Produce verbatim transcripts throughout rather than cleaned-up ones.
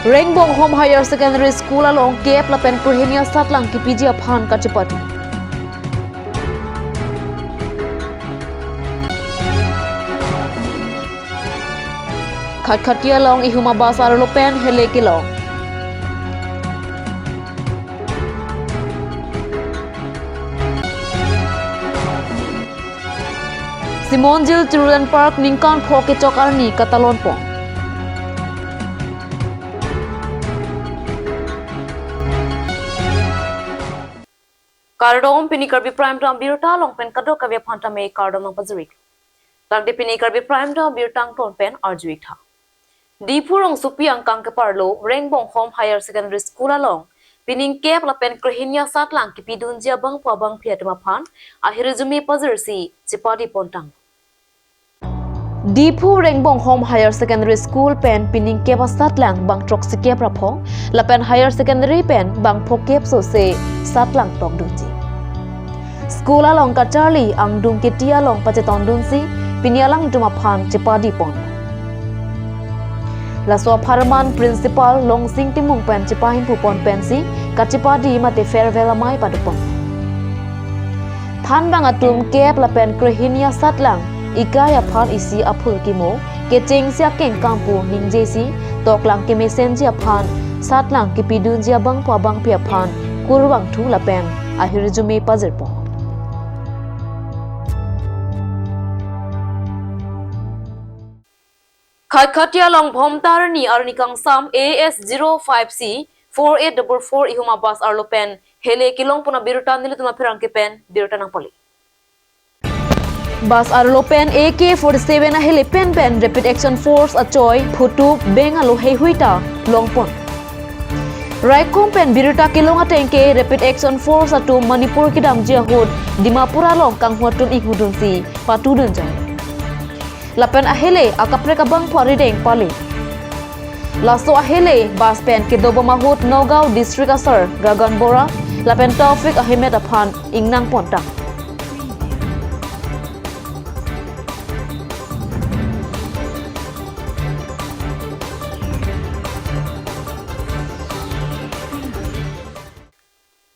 Rengbonghom Higher Secondary School along kep lapen krehini asatlang kipiji aphan kachepatu. Khatkhati along ihum abus arlo pen hele kelong. Simonjil Children Park ningkan pho kechok arni katalon pon. Kardom, pini Karbi Prime Time birta along pen kadokave aphan tame kardom nangpajir-ik. Tangte pini Karbi Prime Time birta angton pen arju-ik tha. Diphu rongsopi angkang keparlo Rengbonghom Higher Secondary School along pining kep lapen krehini asatlang kipidunji abangphu abangphi atum aphan ahirjume pajirsi chepadi pontang. Diphu Rengbonghom Higher Secondary School pen pining kep asatlang bang throksi kep ra pho lapen Higher Secondary pen bang pho kep sose satlang tokdunji. School along kacharli angdung keti along pachetongdunsi pini alanglitum aphan chepadi pon. Laso apharman Principal Longsing Timung pen chepahemphu pon pensi kachepadi mate farewell amei pado pon. Thanbang atum kep lapen krehini asatlang ikai aphan isi aphul kimo kechengsi akengkang pu ningjesi toklang kemesenji aphan satlang kipidunji abangphu abangphi aphan kurvangthu lapen ahirjume pajir pon. Khatkhati along Bhomta arni arni kangsam A S zero five C four eight double four ihum abus arlo pen hele kelong pon abirta nelitum apherangke pen birta nangpale. Bus arlo pen A K forty-seven ahele pen pen Rapid Action Force achoi photo beng alo heihui ta long pon. Raikom pen birta kelong ateng ke Rapid Action Force atum Manipur kedamji ahut Dimapur along kanghu atum inghudunsi patudun jai. Lapen ahele akaprek abangphu arideng pale. Laso ahele bus pen kedobom ahut Nagaon District asar Gagan Bora lapen Taufik Ahmed aphan ingnang pontang.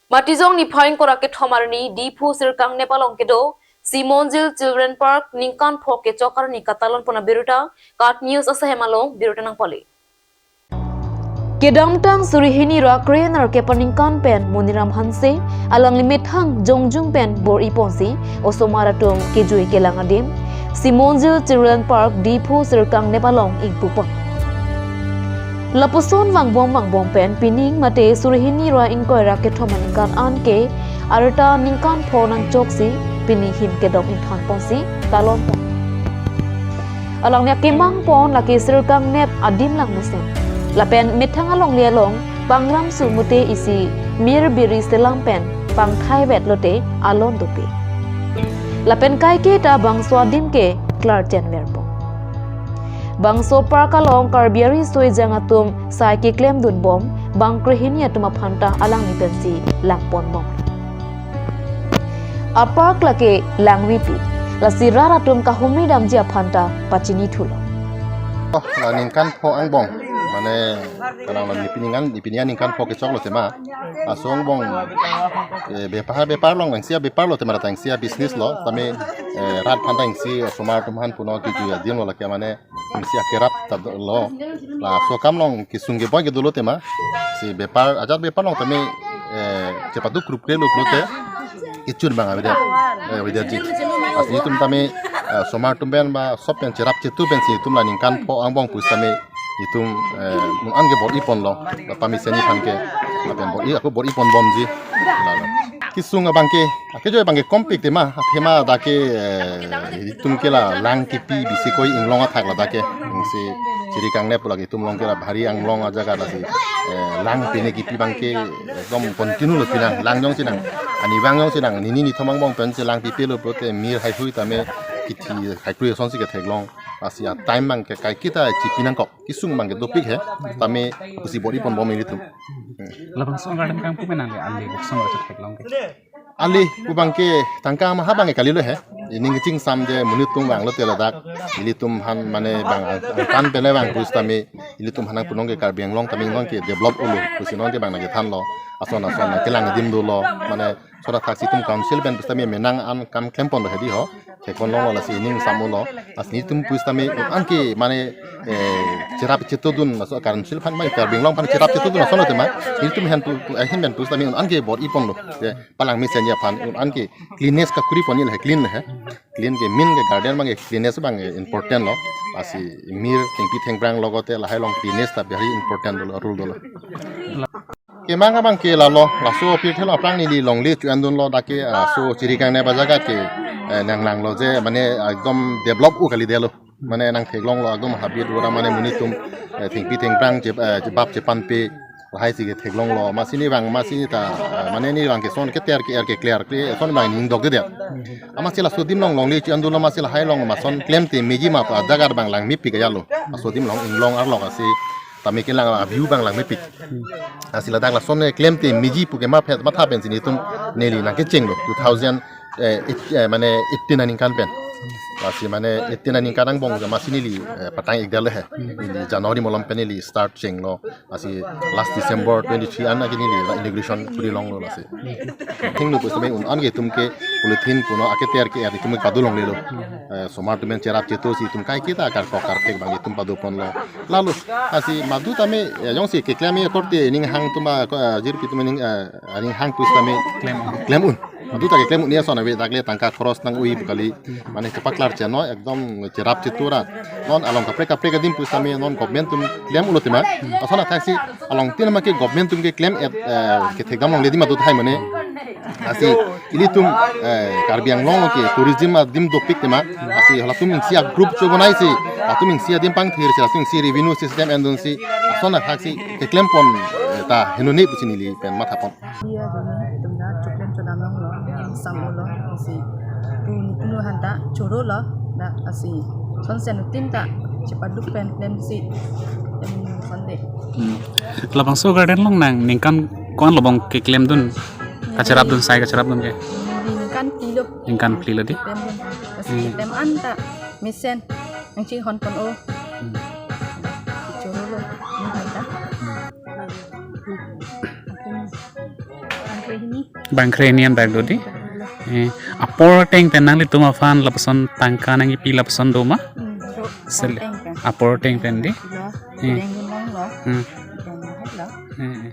Matijong niphai ingkoi ra kethom arni Diphu Sirkang Nepal along kedo Simonjil Children Park ningkan pho kechok arni katalon pon abirta KAT News asahem along birta nangpale. Kedamtang suri hini ra krenerkep aningkan pen Moniram Hanse alangli methang jongjung pen bor-i ponsi osomar atum kejui kelang adim Simonjil Children Park Diphu Sirkang Nepal along ingpu pon. Lapuson vangbom vangbom pen pining mate suri hini ra ingkoi ra kethom aningkan an ke arta ningkan pho nangchoksi pini hin kedok ingthan ponsi talon pon. Alangli akemang pon lake Sirkang Nep adim lang mesen. Lapen methang alongle along pangram sumute isi mir biri selam pen pangthai vet lote alon dope. Lapen kaiketa bangso adim ke klarchenver pon. Bangso park along Karbi ari soi jang atum sai keklemdun bom bang krehini atum aphan ta alangli pensi lang pon bom. Apark lake Langvipi. Lasi rat atum kahumri damji aphan ta pachini thulo. Oh, la ningkan pho angbong. Mane, kanang la nipini ngan, nipini ngan ningkan pho kechoklo tema. Laso angbong, eh, bepar, bepar long, ingsi abepar lo tema, ingsi abusiness lo. Tame, eh, rat aphan ta ingsi osomar atum aphan puno kejui adim lo lake mane, ingsi akerap ta lo. Laso akam along kesung keboi ke dolo tema. Si bepar, ajat bepar along tame, eh, chepatu krup krelo pulote kechun abang avedet, eh, avedetji. Lasi itum tame, eh, osomar atum pen ba sop pen cherap chetu pensi itum la ningkan pho angbong pu setame itum, eh, mun an ke bor-i ponlo. Pamesen aphan ke. Lapen bor-i, ako bor-i pon bomji. Lalo. Kesung abang ke, akejoi abang ke kompik tema, athema dak ke, eh, itum ke la lang kipi bisi koi inglong athak ladak ke. Ingsi Sirkang Nep pu lake itum along ke la bhari anglong ajaga lasi, eh, lang pine kipi abang ke ekdom continue lo pinang, lang jongsi nang, arnivang jongsi nang, nini nithom angbong pensi lang pipelo pulote mir heihui tame kithi heihui asonsi ketheklong, lasi a time abang ke kaiketa chipi nangkok. Kesung abang ke dopik he, tame pusi bor-i pon bom ilitum. Labangso garden kangpu menang le ali boksong baca theklong ke. Ali pu abang ke tangka maha abang ke kalilo he. Ining keching sam je monit atum vanglote ladak. Ilitum aphan mane bang angtan pen le vang pu setame Ilitum aphan nangpu nonke Karbi Anglong tame nonke develop-lo pusi nonke bang nangkethanlo. Ason ason nangkelang adim dolo. Mane soda thaksi itum council pen pusitame menang an kam klempon lo hedi ho. Theklong longlo lasi ining sam-olo. Lasi nelitum pusitame un-an ke mane, eh, cherap chetodun, laso council aphan mane Karbi Anglong aphan cherap chetodun ason lo tema. Nelitum ahin pu, pu, ahin pen pusitame un-an ke bor-iponlo. Je palang mesenji aphan un-an ke cleanliness kakuri pon-i le he, clean le he. Clean ke main ke garden abang ke cleanliness abang ke important lo. Lasi mir thengpi thengphrang logote lahai along cleanliness ta very important dolo, rule dolo. Kemang abang ke lalo, laso apirthe along aphrang neli longle cho-endunlo dak ke, ah, laso Chirikang ne bajaga ke, eh, nanglanglo je, mane, ah, ekdom develop-o kalidetlo. Mane nangtheklonglo ekdom habit ora mane monit atum, eh, thengpi thengphrang che, eh, chebap chepanpe lahai si ketheklonglo. Amatsi ne abang, amatsi ne ta, eh, mane ne abang ke ason keter ke-er kekler ke ason abang ning dokdedet. Amatsi laso adim along longle cho-endunlo, amatsi lahai along ma ason klemte meji ma pu ajaga abang langmepik ajatlo. Laso adim along inglong arlok asi tame kelang a-view abang langmepik. Lasi ladak lason ne klemte meji pu kematha, matha pensi nelitum neli nangkechenglo two thousand, eh, eight, eh, mane eighteen aningkan pen. Lasi mane eighteen aningkan angbong ke amatsi neli, eh, patang-ikdetlo he. Neli January malom pen neli start chenglo. Lasi last December twenty-three an ke neli la inauguration kuri longlo lasi. Thengno pusitame un-an ke itum ke polythene puno aketer ke-er itum ke padolonglelo. Eh, osomar atum cherap cheto si itum kaiketa karkok karphek abang itum padoponlo. Lalo, lasi madu tame, eh, jongsi keklem-i akorte ning hang atum a, ko, eh, jirpi atum ning, eh, ning hang pusitame klem, klem un. Madu ta keklem un, ne ason ave dak le tangka khoros nang-oi pu kali. Mane kepaklar cheno, ekdom cherap cheto ra. Non along kaprek kaprek adim pusitame non government atum klem-olo tema. Ason athaksi along tin ma ke government atum keklem-et, eh, kethekdam longle adim adu tahai mane. Lasi ilitum, eh, Karbi Anglong ke tourism adim dopik tema. Lasi halatum isi a-group chobonai si, latum isi adim pangthir si, latum isi revenue system endun si, ason athaksi keklempon, eh, ta henone pusi neli pen mathapon. Iya, doni itum ta choklem chodam longlo, sam-olo, si pu nelitum aphan ta chorolo, dak asi sonsen tin ta chepaduk pen klemsi, em, sonde. Hmm. Labangso garden along nang ningkan ko-an labang keklemdun, kacherapdun, sai kacherapdun ke? Ningkan phli lo. Ningkan phli lo dei. Klemdun. Lasi Hmm. keklem an ta mesen nangchinghon pon-o. Hmm. Chorolo, ningkan ta. Hmm. Bang kre hini. Bang kre hini an dak do dei. Eh, apor ateng pen nanglitum aphan lapuson tangka nangkipi lapuson do ma? Hmm, do. Sel-, apor ateng pen. Apor ateng pen dei. Lo, Eh. deng gunong lo. Hmm. Deng lo. Eh, eh.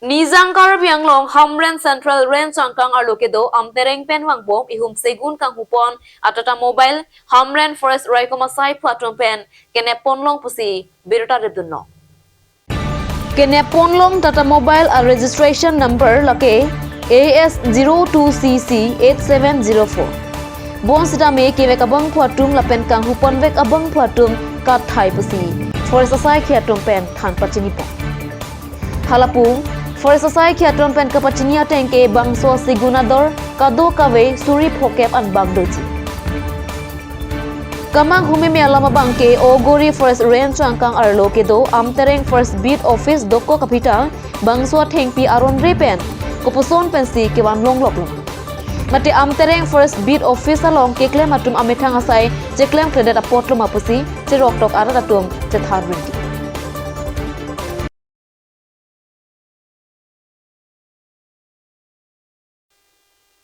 Nijang Karbi Anglong Hamren Central Range angkang arlo kedo Amtereng pen vangbom ihum segun kanghupon a-Tata Mobile Hamren Forest Raikom asai phu atum pen kenep ponlong pusi birta repdunlong. Kenep ponlong Tata Mobile a-registration number lake A S zero two C C eight seven zero four. Bonsitame kevek abangphu atum lapen kanghuponvek abangphu atum kathai pusi Forest asaikhi atum pen than pachinipon. Halapu Forest asaikhi atum pen kapachini ateng ke bangso segun ador kadokave suri phokep an bang doji. Kamang humeme alam abang ke Ogori Forest Range angkang arlo kedo Amtereng Forest Beat Office dokok aphi ta bangso athengpi aron re pen kopuson pensi kevan longloklo. Mate Amtereng Forest Beat Office along keklem atum amethang asai cheklemkledet apotlo ma pusi cheroktok arat atum chethan rinti.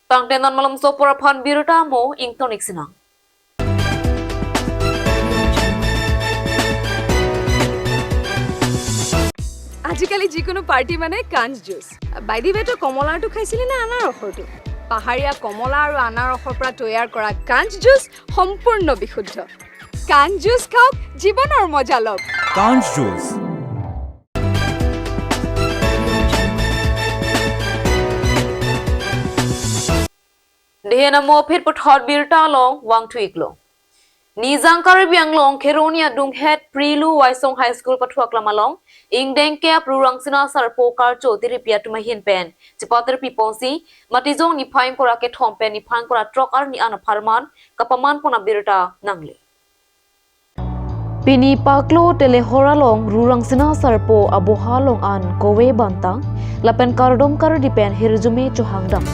Tangte non malomso apor aphan birta mo ingtonik sinang. আজিকালি যিকোনো পাৰ্টি মানে কাঞ্চ juice. By the ৱে, তই কমলাৰটো খাইছিলি নে আনাৰসৰটো? পাহাৰীয়া কমলা আৰু আনাৰসৰ পৰা তৈয়াৰ কৰা কাঞ্চ জুচ সম্পূৰ্ণ বিশুদ্ধ। কাঞ্চ জুচ খাওক, জীৱনৰ মজা লওক। কাঞ্চ juice. Dehen amo phit puthot birta along vangthu-iklo. Nijang Karbi Anglong Kheroni adunghet Prilu Waisong High School pathu aklam along ingdeng ke apru Rangsina Sarpo karcho tiripi atum ahin pen chepatirpi ponsi matijong niphai ingkoi ra kethom pen niphai ingkoi ra throk arni an apharman kapaman pon abirta nangle. Pini paklo telehor along Ru Rangsina Sarpo aboha along an kove bantang lapen kardom kardi pen hirjume chohangdam.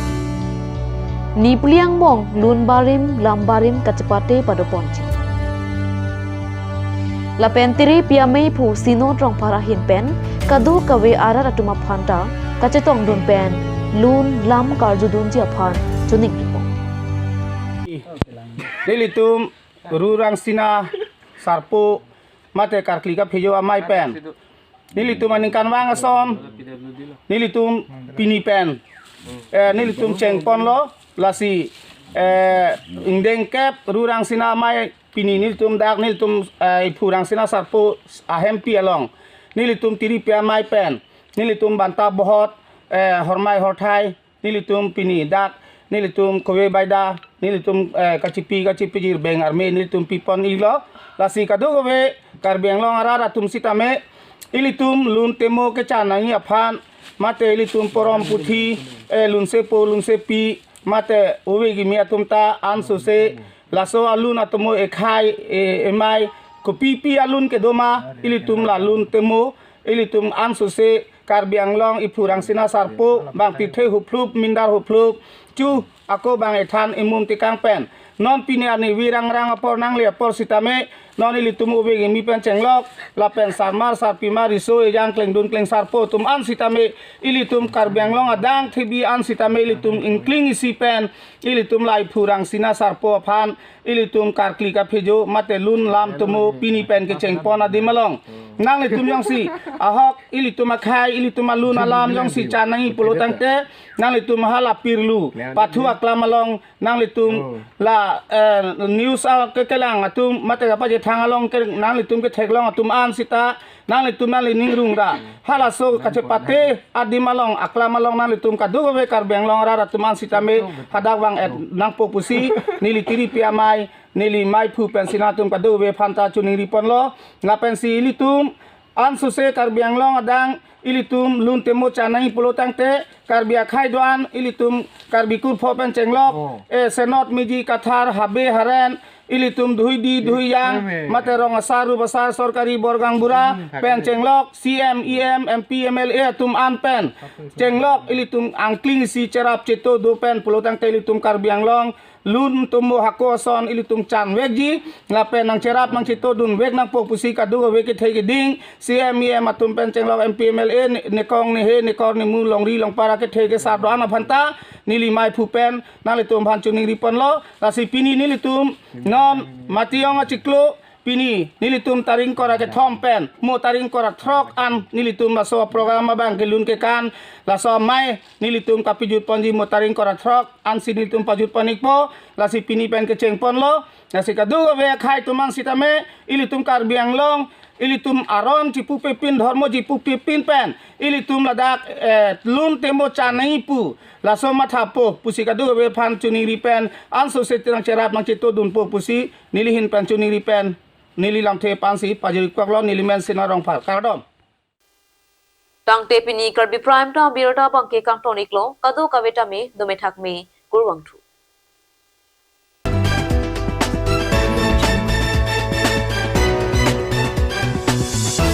Nipli angbong lun barim lam barim kachepate padoponji. Lapen tiripi ameiphu Sino Rongphar ahin pen kadokave arat atum aphanta kachetongdun pen lun lam karjudunji aphan choningri pon. Nelitum Ru Rangsina Sarpo mate karkli kaphejo amei pen nelitum aningkanvang ason, nelitum pini pen, eh, nelitum chengponlo, lasi, eh, ingdeng kep Ru Rangsina amei pini nelitum dak nelitum, eh, iphu Rangsina Sarpo ahempi along nelitum tiripi amei pen nelitum banta bohot, eh, hormai horthai nelitum pini dak nelitum kove baida nelitum, eh, kachipi kachipi jirbeng arme nelitum pipon ilo, lasi kadokave Karbi Anglong arat atum sitame ilitum lun temo kechan nangji aphan mate ilitum porom puthi, eh, lunsepo lunsepi mate ove kimi atum ta ansose laso alun atomo ekhai, eh, emei kopipi alun kedo ma ilitum la lun temo ilitum ansose Karbi Anglong iphu Rangsina Sarpo bang pithe huplup mindar huplup chu ako bang ethan imum tikang pen non pini arni virang rang apor nangle apor sitame non ilitum ove kimi pen chenglok lapen sarmar sarpimar riso ejang klengdun klengsarpo atum an sitame ilitum Karbi Anglong adang thebi an sitame ilitum ingkling isi pen ilitum la iphu Rangsina Sarpo aphan ilitum karkli kaphejo mate lun lam tomo pini pen kechengpon adim along nanglitum jongsi ahok ilitum akhai ilitum alun alam jongsi chan nangji pulo tangte nanglitum hala pirlu pathu aklam along nanglitum la, eh, news a kekelang atum mate kapachethang along ke nanglitum ketheklong atum an sita nanglitum nangli ningrung ra halaso kachepate adim along aklam along nanglitum kadokave Karbi Anglong arat atum an sitame hadak vang-et nangpo pusi neli tiripi amei neli meiphu pensi nangtum kadokave aphanta choningri ponlo. Lapensi ilitum ansose Karbi Anglong adang ilitum lun temo chan nangji pulo tangte Karbi akhai do-an ilitum Karbi kurpho pen chenglok, eh, Senot Miji Kathar Habe Haren ilitum Dhuidi Dhuiyang mate Rong Asar Rup Asar Sorkari Borgang Bura pen chenglok C M, E M, M P, M L A atum an pen chenglok ilitum angkling isi cherap cheto do pen pulo tangte ilitum Karbi Anglong lun tomo hako ason ilitum chan vekji lapen nangcherap nangcheto dun vek nangpo pusi kadokave kethe keding C M, E M atum pen chenglok M P, M L A ne-, nekong nehe nekor nemu longri longpara kethe kesar do-an aphanta neli meiphu pen nanglitum aphan choningri ponlo. Lasi pini nelitum non Matijong achiklo pini nelitum tarik ingkoi ra kethom pen mo tarik ingkoi ra throk an nelitum laso program abang kelun kekan laso amei nelitum kapejut ponji mo tarik ingkoi ra throk ansi nelitum pajut pon-ikpo. Lasi pini pen kechengponlo. Lasi kadokave akhai atum an sitame ilitum Karbi Anglong ilitum aron chipupepin dhormo chipupepin pen ilitum ladak, eh, lun temo chan nangji pu laso mathapo pusi kadokave aphan choningri pen ansose nangcherap nangcheto dunpo pusi neli ahin pen choningri pen neli lamthe aphansi pajirikpaklo. Neli men Sino Rongphar, kardom. Tangte pini Karbi Prime Time abirta abangke kangton-iklo, kadokave tame dome thakme, kurvangthu.